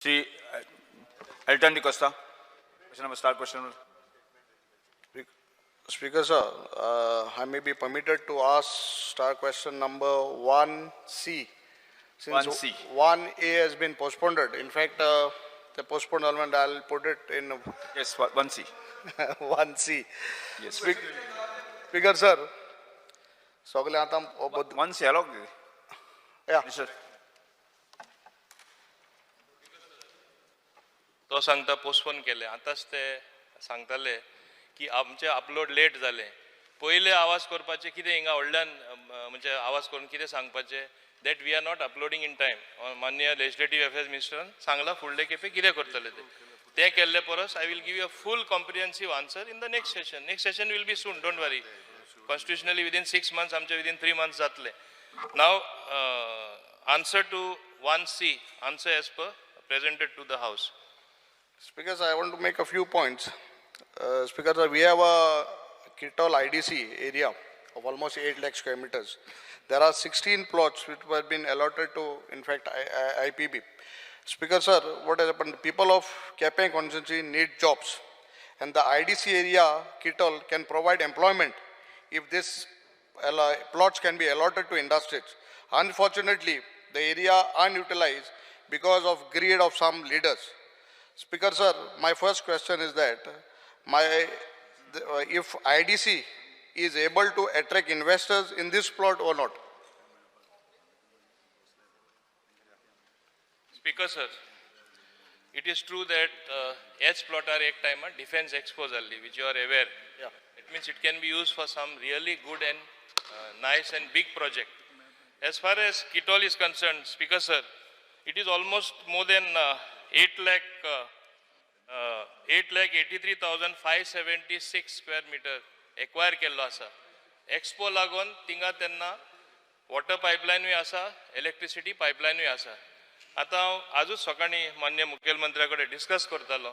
Shri Elton D'Costa, question number, star question number. Speaker sir, I may be permitted to ask star question number 1C. Since 1C. 1A has been postponed. In fact, the postponement, I'll put it in Yes, 1C. 1C. Yes. Speaker sir, सगळे आतां 1C, hello. Yeah. Mr. तो सांगता postpone केले आतांच ते सांगताले की आमचे अपलोड लेट जाले. पयले आवाज करपाचे कितें हिंगा व्हडल्यान म्हणजे आवाज करून कितें सांगपाचें that we are not uploading in time. माननीय लेजिस्लेटीव अफेर्स मिनिस्टरान सांगलां फुडले खेपे कितें करतले ते. तें केल्ले परस I will give you a full comprehensive answer in the next session. Next session will be soon, don't worry. Constitutionally within 6 months आमचे विदीन 3 मंथ्स जातले. Now answer to 1C, answer as per presented to the house. Speaker sir, I want to make a few points. Speaker sir, we have a Kirtol IDC area of almost 8 lakh square meters. There are 16 plots which have been allotted to, in fact, IPB. Speaker sir, what has happened? People of Quepem constituency need jobs, and the IDC area, Kirtol, can provide employment if this plots can be allotted to industries. Unfortunately, the area unutilized because of greed of some leaders. Speaker sir, my first question is that if IDC is able to attract investors in this plot or not? Speaker sir, it is true that H plotar ek time a defense expo jalli, which you are aware. Yeah. It means it can be used for some really good and nice and big project. As far as Kirtol is concerned, Speaker sir, it is almost more than 8,83,576 square meter acquire केल्लो आसा. Expo लागून तिंगा तेन्ना water पायपलायनूय आसा, electricity पायपलायनूय आसा. आतां हांव आजूच सकाळीं मान्य मुखेलमंत्र्या कडेन डिस्कस करतालो,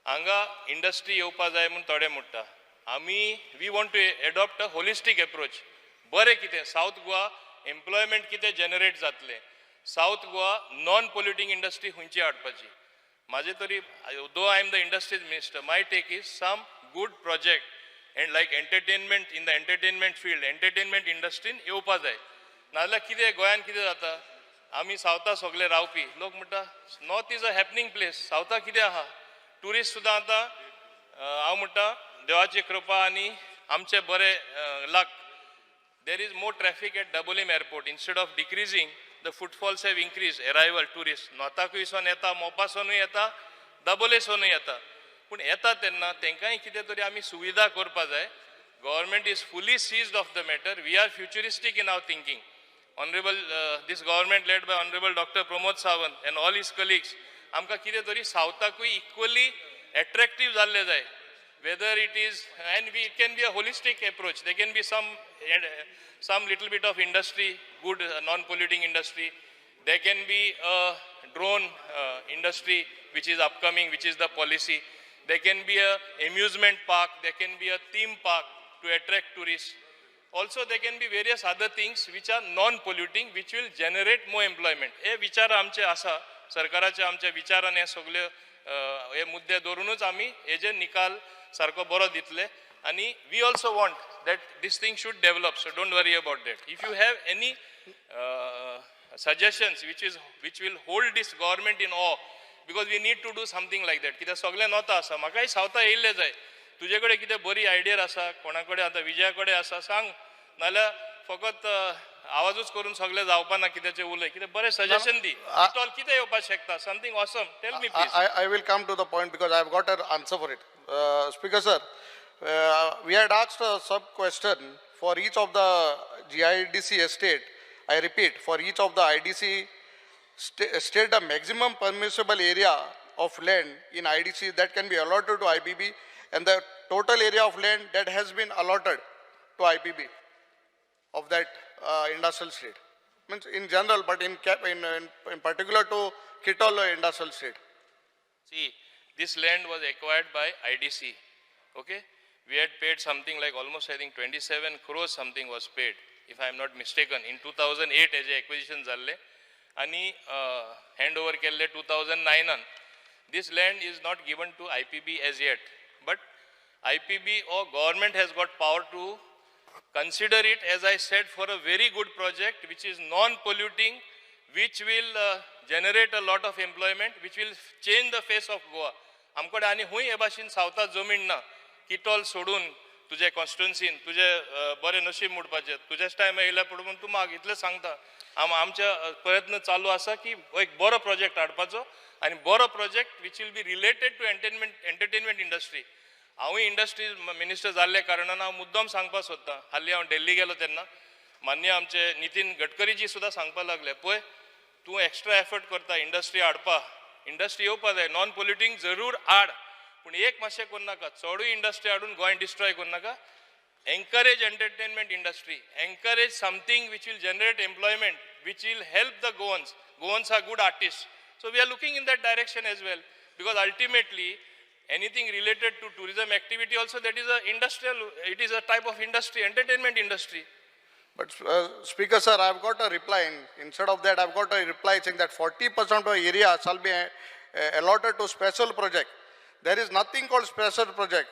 हांगा इंडस्ट्री येवपा जाय म्हूण थोडे म्हणटा. आमी we want to adopt a holistic approach. बरें कितें सावथ गोवा एम्प्लॉयमेंट कितें जनरेट जातलें, south Goa non polluting industry खंयची हाडपाची. म्हाजे तरी though I am the industries minister, my take is some good project and like entertainment in the entertainment field, entertainment इंडस्ट्रीन येवपा जाय. नाजाल्यार कितें गोंयान कितें जाता, आमी सावथा सगळे रावपी लोक म्हणटा north is a happening place, सावथा कितें आहा, ट्युरिस्ट सुद्दां आतां हांव म्हणटा देवाची कृपा आनी आमचे बरे luck, there is more traffic at Dabolim airport. Instead of decreasing, the footfalls have increase, arrival tourist नॉर्थाकूय सोन येता, मोपासोनूय येता, दाबोलेसोनूय येता. पूण येता तेन्ना तेंकांय कितें तरी आमी सुविधा करपा जाय. Government is fully seized of the matter. We are futuristic in our thinking. Honourable this government led by honourable doctor Pramod Sawant and all his colleagues, आमकां कितें तरी सावथाकूय इक्वली एट्रेक्टीव जाल्लें जाय. Whether it is, and we, it can be a holistic approach. There can be some little bit of industry, good non-polluting industry. There can be a drone industry which is upcoming, which is the policy. There can be a amusement park, there can be a theme park to attract tourists. Also there can be various other things which are non-polluting, which will generate more employment. हे विचार आमचे आसा, सरकाराचे आमचे विचारान हे सगळे हे मुद्दे दवरुनूच आमी हेजे निकाल सारको बरो दितले. आनी we also want that this thing should develop, so don't worry about that. If you have any suggestions which will hold this government in awe, because we need to do something like that. कित्याक सगळें नोता आसा, म्हाकाय सावथा येयल्लें जाय. तुजे कडेन कितें बरी आयडिया आसा, कोणा कडेन आतां विजया कडेन आसा सांग, नाल्यार फकत आवाजूच करून सगळें जावपा ना. कित्याचें उलय, कितें बरें सजेशन दी, ऑल कितें येवपाक शकता, something awesome, tell me please. I will come to the point because I have got an answer for it. Speaker sir, we had asked a sub question for each of the GIDC estate. I repeat, for each of the IDC state the maximum permissible area of land in IDC that can be allotted to IPB and the total area of land that has been allotted to IPB of that industrial state. Means in general, but in particular to Kirtol industrial state. See, this land was acquired by IDC. Okay, we had paid something like almost I think 27 crores something was paid, if I am not mistaken, in 2008 as a acquisition jalle. आनी hand over केल्ले 2009. This land is not given to IPB as yet, but IPB or government has got power to consider it, as I said, for a very good project which is non-polluting, which will generate a lot of employment, which will change the face of Goa. आमकडे आनी खूंय हे भाशेन सावथा जमीन ना किटॉल सोडून. तुजे कॉन्स्टिट्युन्सीन तुजे बरें नशीब म्हणपाचें, तुजेच टायम येयल्या पडून तूं म्हाका इतलें सांगता. आमचे प्रयत्न चालू आसा की एक बरो प्रोजेक्ट हाडपाचो आनी बरो project which will be related to entertainment industry. हांवूय इंडस्ट्रीज मिनिस्टर जाल्ल्या कारणान हांव मुद्दम सांगपाक सोदतां. हालीं हांव दिल्ली गेलो तेन्ना मान्य आमचे नितीन गडकरीजी सुद्दां सांगपाक लागले, पळय तूं एक्स्ट्रा एफर्ट करता इंडस्ट्री हाडपा, इंडस्ट्री येवपा जाय, नॉन पोल्युटींग जरूर हाड, पूण एक मातशें करनाका, चडूय इंडस्ट्री हाडून गोंय डिस्ट्रॉय करनाका. Encourage entertainment industry, encourage something which will generate employment, which will help the Goans. Goans are good artist, so we are looking in that direction as well, because ultimately anything related to tourism activity also, that is a industrial, it is a type of industry, entertainment industry. But Speaker sir, I've got a reply. Instead of that, I've got a reply saying that 40% of area shall be allotted to special project. There is nothing called special project.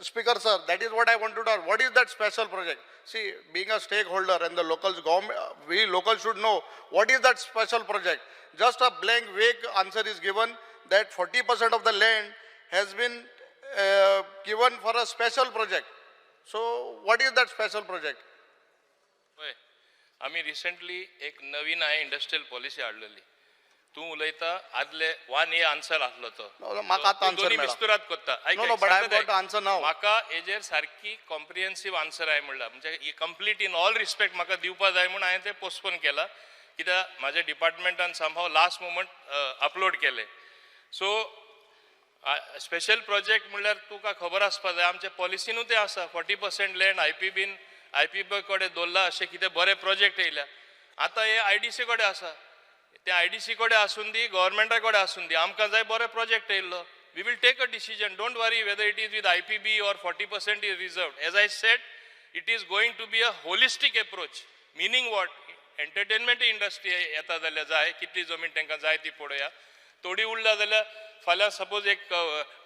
Speaker sir, that is what I want to know. What is that special project? See, being a stakeholder and the locals government, we locals should know what is that special project. Just a blank, vague answer is given that 40% of the land has been given for a special project. So, what is that special project? पळय, आमी recently एक नवीन हांवें industrial policy हाडलेली. तूं उलयता आदले one ए answer आसलो तो. No, no, म्हाका आतां तूं answer दोनी मेळ्ळा. मिस्तुरात करता. No, no, but I've got the answer now. म्हाका हेजेर सारकी कॉम्प्रिहेन्सीव आन्सर हांवें म्हणला, म्हणजे कंप्लीट इन ऑल रिस्पेक्ट म्हाका दिवपा जाय म्हूण हांवें तें पोस्टपोन केलां, कित्याक म्हाज्या डिपार्टमेंटान समहाव लास्ट मोमंट अपलोड केलें. सो स्पेशल प्रोजेक्ट म्हणल्यार तुका खबर आसपा जाय, आमच्या पॉलिसीनूय तें आसा. 40% लँड आयपीबीन आयपीबी कडेन दवरला, अशें कितें बरें प्रोजेक्ट येयल्या. आतां हे आयडीसी कडेन आसा, ते आयडीसी कडेन आसून दी, गव्हर्मेंटा कडेन आसून दी, आमकां जाय बरें प्रोजेक्ट येयल्लो. We will take a decision, don't worry whether it is with IPB or 40% is reserved. As I said, it is going to be a holistic approach, meaning what, entertainment industry येता जाल्यार जाय, कितली जमीन तांकां जाय ती पळोवया. थोडी उरला जाल्यार फाल्यां सपोज एक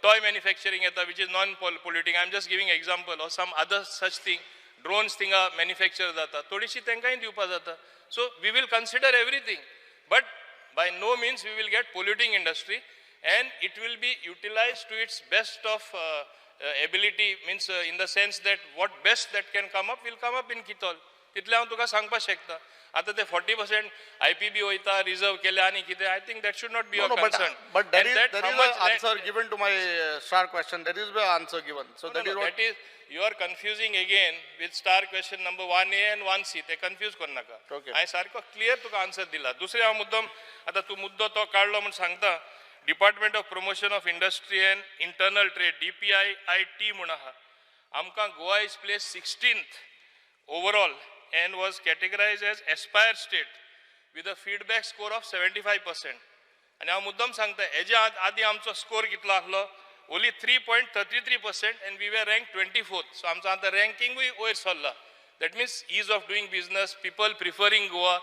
टॉय मॅन्युफॅक्चरींग येता which is non polluting, I am just giving example, or some other such thing, drones थिंगा मॅन्युफॅक्चर जाता, थोडीशी तांकांय दिवपा जाता. So we will consider everything, but by no means we will get polluting industry, and it will be utilized to its best of ability, means in the sense that what best that can come up will come up in Kitol. तितलें हांव तुका सांगपाक शकता. आतां ते 40% IPB वयता, reserve केले आनी कितें, I think that should not be No, your no, but, concern. But there is an answer given to my star question. There is the answer given. So No, that no, is no, what. That is, you are confusing again with star question number 1A and 1C. ते confuse करनाका. Okay. हांवें सारको clear तुका answer दिला. दुसरें हांव मुद्दम आतां तूं मुद्दो तो काडलो म्हूण सांगता. Department of Promotion of Industry and Internal Trade, DPIIT म्हूण आहा. आमकां Goa is placed 16th overall and was categorized as aspire state with a feedback score of 75%. आनी हांव मुद्दम सांगता, हेज्या आदीं आमचो स्कोर कितलो आसलो? Only 3.33% and we were rank 24th. So आमचो आतां रँकिंगूय वयर सरला. That means ease of doing business, people preferring Goa.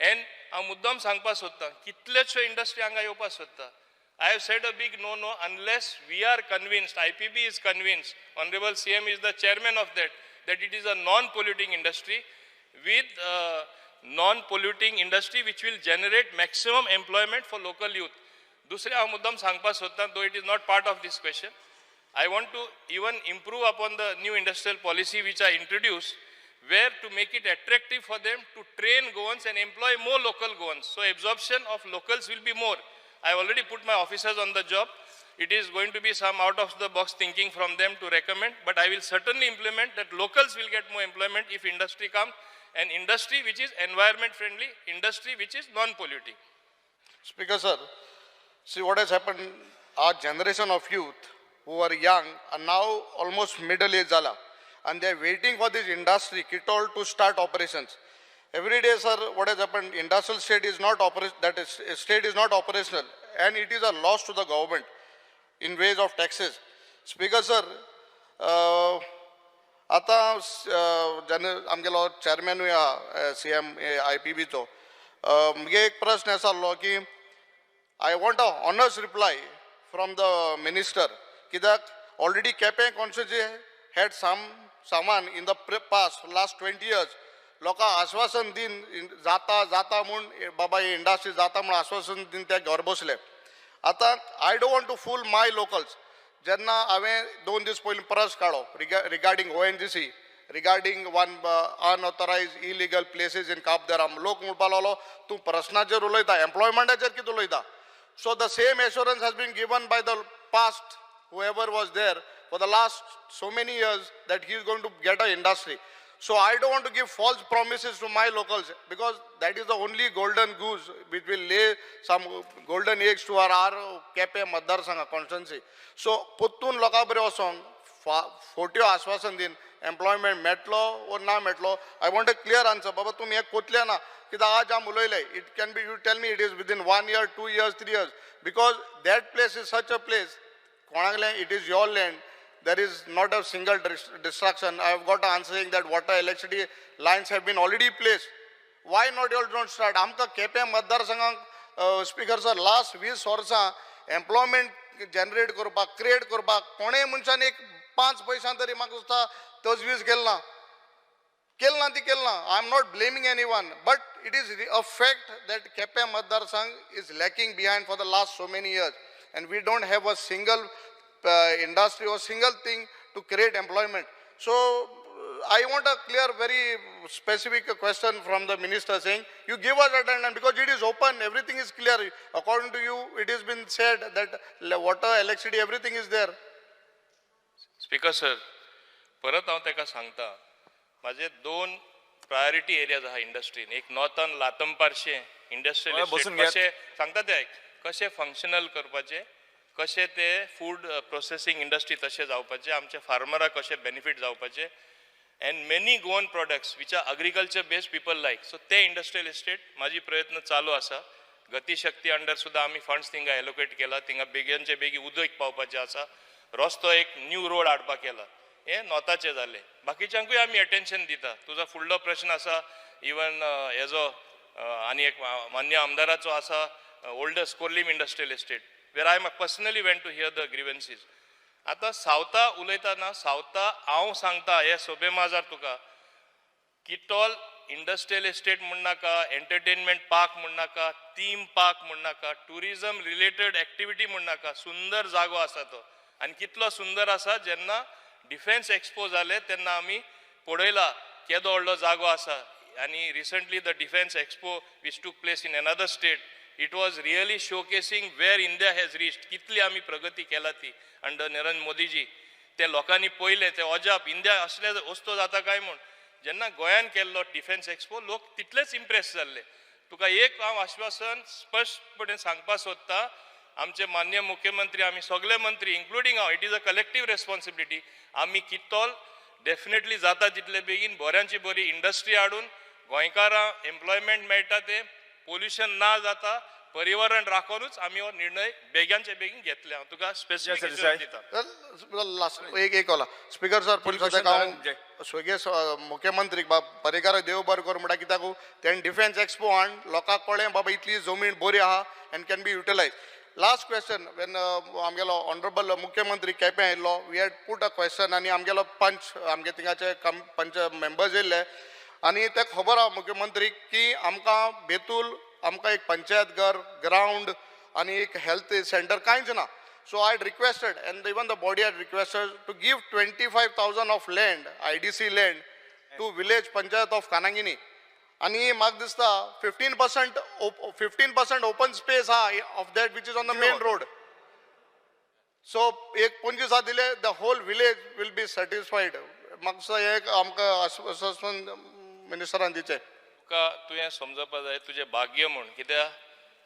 And हांव मुद्दम सांगपाक सोदतां, कितल्योश्यो इंडस्ट्री हांगा येवपाक सोदता. I have said a big no no unless we are convinced, IPB is convinced, Honorable CM is the chairman of that, that it is a non-polluting industry with non-polluting industry which will generate maximum employment for local youth. दुसरें हांव मुद्दम सांगपाक सोदतां, though it is not part of this question, I want to even improve upon the new industrial policy which I introduced, where to make it attractive for them to train Goans and employ more local Goans. So absorption of locals will be more. I have already put my officers on the job. It is going to be some out of the box thinking from them to recommend, but I will certainly implement that locals will get more employment if industry comes, and industry which is environment friendly, industry which is non-polluting. Speaker sir, see what has happened, our generation of youth who are young are now almost middle age जाला, and they are waiting for this industry, Kitol, to start operations. Every day, sir, what has happened, industrial state is not that is, state is not operational, and it is a loss to the government in ways of taxes. Speaker sir, आतां जेन्ना आमगेलो चॅरमॅनूय आहा, C M I P बीचो, म्हगे एक प्रश्न आसा आसलो की I want a honest reply from the minister कित्याक already Quepem constituency had some सामान in the past last 20 years. लोकांक आश्वासन दिन जाता जाता म्हूण, बाबा ही इंडस्ट्री जाता म्हूण आश्वासन दिवन ते घर बसले. आतां I don't want to fool my locals. जेन्ना हांवें 2 दीस पयलीं प्रश्न काडलो regarding ONGC, regarding one unauthorised illegal places in Cabo de Rama, लोक म्हणपाक लागलो, तूं प्रश्नाचेर उलयता, एम्प्लॉयमेंटाचेर कितें उलयता? So the same assurance has been given by the past, whoever was there for the last so many years, that he is going to get a industry. So I don't want to give false promises to my locals because that is the only golden goose which will lay some golden eggs to our Quepem मतदारसंघ constituency. So पोत्तून लोकां बरें वचोन फोट्यो आश्वासन दिन employment मेळटलो वो ना मेळटलो, I want a clear answer. बाबा, तुमी हें कोतले ना कित्याक आज आमी उलयले, it can be you tell me it is within one year, 2 years, 3 years, because that place is such a place कोणाकलें, it is your land, there is not a single distraction. I have got answer saying that water, electricity lines have been already placed. Why not you don't start? आमकां Quepem मतदारसंघाक, speaker sir, last 20 वर्सां employment generate करपाक, create करपाक कोणेय मनशान एक 5 पयशां तरी म्हाका दिसता तजवीज केल ना. केल ना ती केल ना. I am not blaming anyone, but it is a fact that Quepem मतदारसंघ is lacking behind for the last so many years and we don't have a single industry or single thing to create employment. So I want a clear, very specific question from the minister saying, you give us a timeline because it is open, everything is clear. According to you, it has been said that water, electricity, everything is there. Speaker sir, परत हांव ताका सांगता, म्हाजे दोन priority areas आहा इंडस्ट्रीन. एक नॉर्थान लातमपारशें industrial हय, बसून घेयात. कशें सांगता ते आयक, कशें फंक्शनल करपाचें, कशें ते फूड प्रोसेसींग इंडस्ट्री तशें जावपाचें, आमच्या फार्मराक कशें बेनिफीट जावपाचें, and many Goan products which are agriculture based people like. So ते इंडस्ट्रियल इस्टेट म्हाजी प्रयत्न चालू आसा. गतीशक्ती अंडर सुद्दां आमी फंड्स थिंगा एलोकेट केला. थिंगा बेगीनचे बेगीन उदक पावपाचें आसा, रस्तो एक न्यू रोड हाडपाक केला. हें नॉर्थाचें जालें. बाकीच्यांकूय आमी एटेन्शन दिता. तुजो फुडलो प्रश्न आसा, इवन हेजो आनी एक मान्य आमदाराचो आसा, oldest Khorlim industrial estate, where I personally went to hear the grievances. आतां सावथा उलयतना, सावथा हांव सांगता हे सभे माजार तुका, किटॉल इंडस्ट्रियल इस्टेट म्हण नाका, एंटरटेनमेंट पार्क म्हण नाका, थीम पार्क म्हण नाका, टुरिझम रिलेटेड एक्टिविटी म्हण नाका, सुंदर जागो आसा तो. आनी कितलो सुंदर आसा, जेन्ना डिफेन्स एक्सपो जाले तेन्ना आमी पळयला केदो व्हडलो जागो आसा. आनी recently the defence expo which took place in another state, it was really showcasing where India has reached, कितली आमी प्रगती केला ती अंडर नरेंद्र मोदीजी. ते लोकांनी पळयलें, ते अजाप, इंडिया असले वस्तू जाता काय म्हूण. जेन्ना गोंयान केल्लो डिफेन्स एक्सपो, लोक तितलेच इम्प्रेस जाल्ले. तुका एक हांव आश्वासन स्पश्टपणे सांगपाक सोदता, आमचे मान्य मुख्यमंत्री, आमी सगळे मंत्री, इन्क्लुडींग हांव, it is a collective responsibility. आमी कित्तोल डेफिनेटली जाता तितले बेगीन बऱ्यांची बरी इंडस्ट्री हाडून गोंयकारांक एम्प्लॉयमेंट मेळटा, ते पोल्युशन ना जाता, पर्यावरण राखोनूच आमी हो निर्णय बेगानचे बेगीन घेतले. हांव तुका स्पेसिफीक Yes, sir. दिता. लास्ट एक एक होला स्पीकर सर. पयलीं question सद्याक हांव जय. स्वगेस मुख्यमंत्रीक बाब पर्रीकाराक देव बरें करूं म्हणटा, कित्याक तेणें डिफेन्स एक्सपो हाण लोकांक कळ्ळें बाबा इतली जमीन बरी आहा and can be utilise. Last question, when आमगेलो ऑनरेबल मुख्यमंत्री केपें आयिल्लो, we had put a question आनी आमगेलो पंच, आमगे थिंगाचे पंच मेंबर्स येयल्ले आनी ते खबर आहा मुख्यमंत्रीक की आमकां बेतूल आमकां एक पंचायत घर, ग्रावंड आनी एक हेल्थ सेंटर कांयच ना. So I had requested, and even the body had requested to give 25,000 of land, IDC land, to village panchayat of Kanangini. आणि म्हाका दिसता 15%, 15% open space आहा of that which is on the main road. So एक 25 दिले, the whole village will be satisfied. म्हाका दिसता हें एक आमकां आश्वासन मिनिस्टरान दिचें. तुका तुवें समजपा जाय तुजें भाग्य म्हूण, कित्याक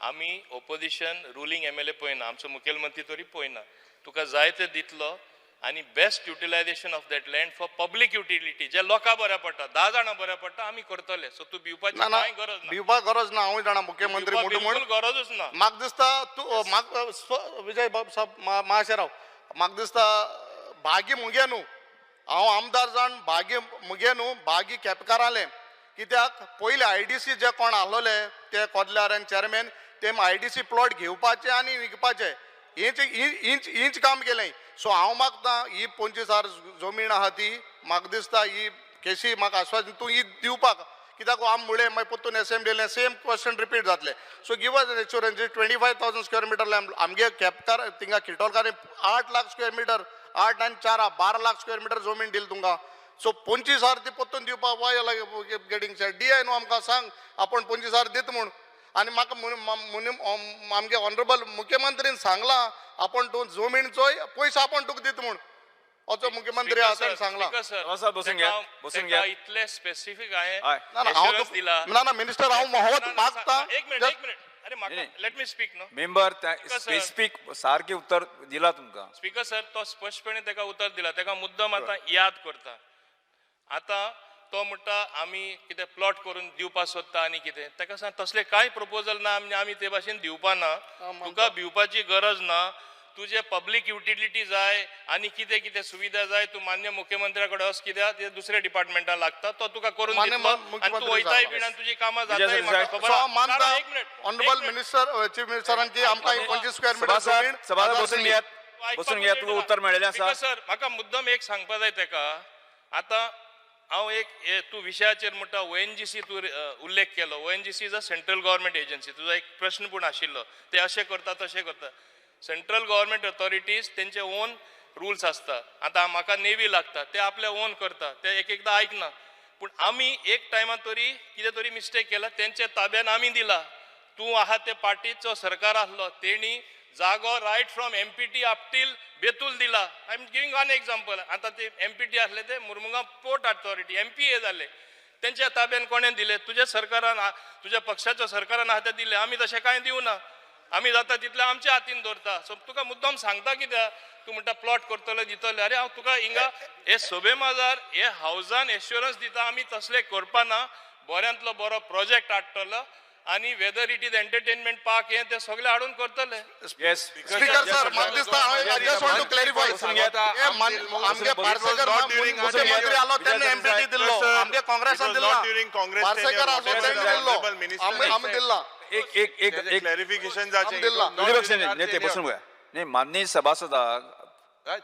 आमी ओपोजिशन रुलींग एमएलए पळयना, आमचो मुखेलमंत्री तरी पळयना. तुका जाय ते दितलो आनी best utilization of that land for public utility, जे लोकां बऱ्या पडटा, 10 जाणां बऱ्या पडटा, आमी करतले. सो तूं भिवपाची ना ना, कांय गरज ना. भिवपाक गरज ना. हांवूय जाणा मुख्यमंत्री भिवपा मोटू म्हूण. बिलकुल गरजूच ना. म्हाका दिसता तूं म्हाका विजय बाब साहब माशेराव, म्हाका दिसता भाग्य मुगे न्हू, हांव आमदार जावन भाग्य मुगे न्हू, भाग्य केपेकारालें. कित्याक पयले आयडीसी जे कोण आसलोले ते कोदल्यार आनी चेअरमॅन ते आयडीसी प्लॉट घेवपाचे आनी विकपाचे, हेच इंच इंच काम केलें. सो हांव मागता ही 25,000 जमीन आहा ती म्हाका दिसता ही केसी म्हाका आश्वासन तूं ही दिवपाक, कित्याक आम मुळे मागीर परतून एसेंब्लीन सेम क्वेश्चन रिपीट जातले. So give us assurance, 25,000 square meter आमगे केपकार थिंगा किटोलकार 8 लाख स्क्वेअर मिटर, 8 आनी 4 12 लाख स्क्वेअर मिटर जमीन दिली तुमकां. सो 25,000 ती परतून दिवपाक वाय गेटिंग डीआय न्हू आमकां सांग आपूण 25,000 दिता म्हूण. आनी म्हाका आमगे ऑनरेबल मुख्यमंत्रीन सांगलां आपूण तूं जमीन चोय पयशे आपूण तुका दिता म्हूण, असो मुख्यमंत्री आसा ताणें सांगलां. सभासद बसून घ्या, बसून घ्या. इतले स्पेसिफीक हांवें हय. ना ना हांव assurance दिला. ना ना मिनिस्टर हांव होच मागता. एक मिनिट, एक मिनिट, अरे म्हाका नाही. Let me speak न्हू. Member sir. स्पेसिफीक सारकें उत्तर दिला तुमकां. स्पीकर सर, तो स्पश्टपणे ताका उतर दिला, ताका मुद्दम आतां याद करता. आतां तो म्हणटा आमी कितें प्लॉट करून दिवपाक सोदता आनी कितें, ताका सांग तसलें कांय प्रपोजल ना, आमी ते भाशेन दिवपा ना, तुका भिवपाची गरज ना. तुजे पब्लीक युटिलिटी जाय आनी कितें कितें सुविधा जाय, तूं मान्य मुख्यमंत्र्या कडेन वच, कित्याक ते दुसऱ्या डिपार्टमेंटान लागता, तो तुका करून मान्य दितलो आनी तूं मुख्यमंत्री वयताय सांगला. बीन आनी तुजी कामां विजय जाताय म्हाका सरदेसाय. खबर सो हांव आहा. मानता एक मिनिट, एक ऑनरेबल मिनिट. मिनिस्टर चीफ मिनिस्टरान की आमकां 25 स्क्वेअर मिटर सभासद जमीन सभासद बसून घेयात, ऐकपाक बसून घेयात, तुका उत्तर मेळिल्लें आसा. स्पीकर सर, म्हाका मुद्दम एक सांगपा जाय तेका. आतां हांव एक हे तूं विशयाचेर म्हणटा ओएनजीसी तूं उल्लेख केलो. ONGC is a central government agency. तुजो एक प्रश्न पूण आशिल्लो ते अशें करता तशें करता. सेंट्रल गव्हर्मेंट ऑथॉरिटीज तेंचे ओन रुल्स आसता. आतां म्हाका नेवी लागता, ते आपले ओन करता, ते एक एकदां आयकना. पूण आमी एक टायमा तरी कितें तरी मिस्टेक केला, तेंच्या ताब्यान आमी दिला. तूं आहा ते पार्टीचो सरकार आसलो, तेणी जागो right from MPT up till Betul दिला. I am giving one example. आतां ते एमपीटी आसले ते मुरमुगांव पोर्ट ऑथॉरिटी एमपीए जाले, तेंच्या ताब्यान कोणें दिले? तुज्या सरकारान, तुज्या पक्षाच्या सरकारान आहा ते दिले. आमी तशें कांय दिवना, आमी जाता तितलें आमच्या हातीन दवरता. सो तुका मुद्दम सांगता कित्याक तूं म्हणटा प्लॉट करतले दितले. अरे हांव तुका हिंगा हे सभे माजार हे हावजान एश्युरन्स दिता, आमी तसलें करपाना, बऱ्यांतलो बरो प्रोजेक्ट हाडटलो आनी whether it is entertainment park हें ते सगळें हाडून करतले. Yes. Speaker sir, म्हाका दिसता हांव just want to clarify. बसून घेयात. आमगे पार्सेकर मुख्यमंत्री आलो तेन्ना एमपीटी दिल्लो, आमगे काँग्रेसान दिल्ला, पार्सेकर आसलो तेणी दिल्लो, आमी दिल्ला. एक एक एक एक क्लॅरिफिकेशन जाचें. आमी दिल्ला. विरोधी पक्ष नेते बसून घेया. न्ही माननीय सभासदाक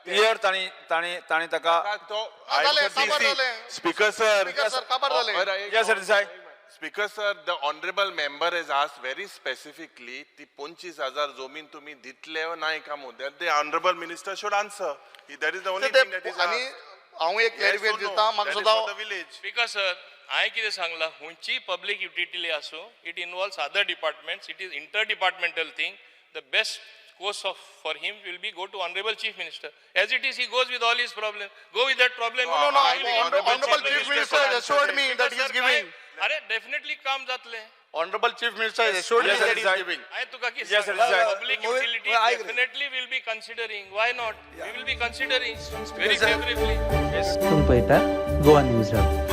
क्लियर तांणी तांणी तांणी ताका जालें, काबार जालें. स्पीकर सर, स्पीकर सर, काबार जालें. Vijay Sardesai. Speaker sir, the honourable member has asked very specifically ती 25,000 जमीन तुम्ही दितले ओ नाय काय म्हणून, that the honourable minister should answer. That is the only thing that is. आनी हांव एक क्लॅरिफाय दिता म्हाका for सुद्दां the village. Speaker sir, हांवें कितें सांगलां, खंयचीय पब्लीक युटिलिटी आसूं, it involves other departments, it is inter departmental thing. The best course of for him will be go to honorable chief minister. As it is, he goes with all his problem. Go with that problem. No, no, I think honorable Honorable Chief Chief Minister Minister assured me that he is Sir, giving. अरे definitely काम जातलें. Honorable Chief Minister assured me Yes, sir, that he is sir. giving. हांवें तुका कितें Yes, sir, sir. Public Mohit, utility I agree. Definitely will be considering. Why not? We will be considering very favourably. Yes. तुम पळयता Goa news hub.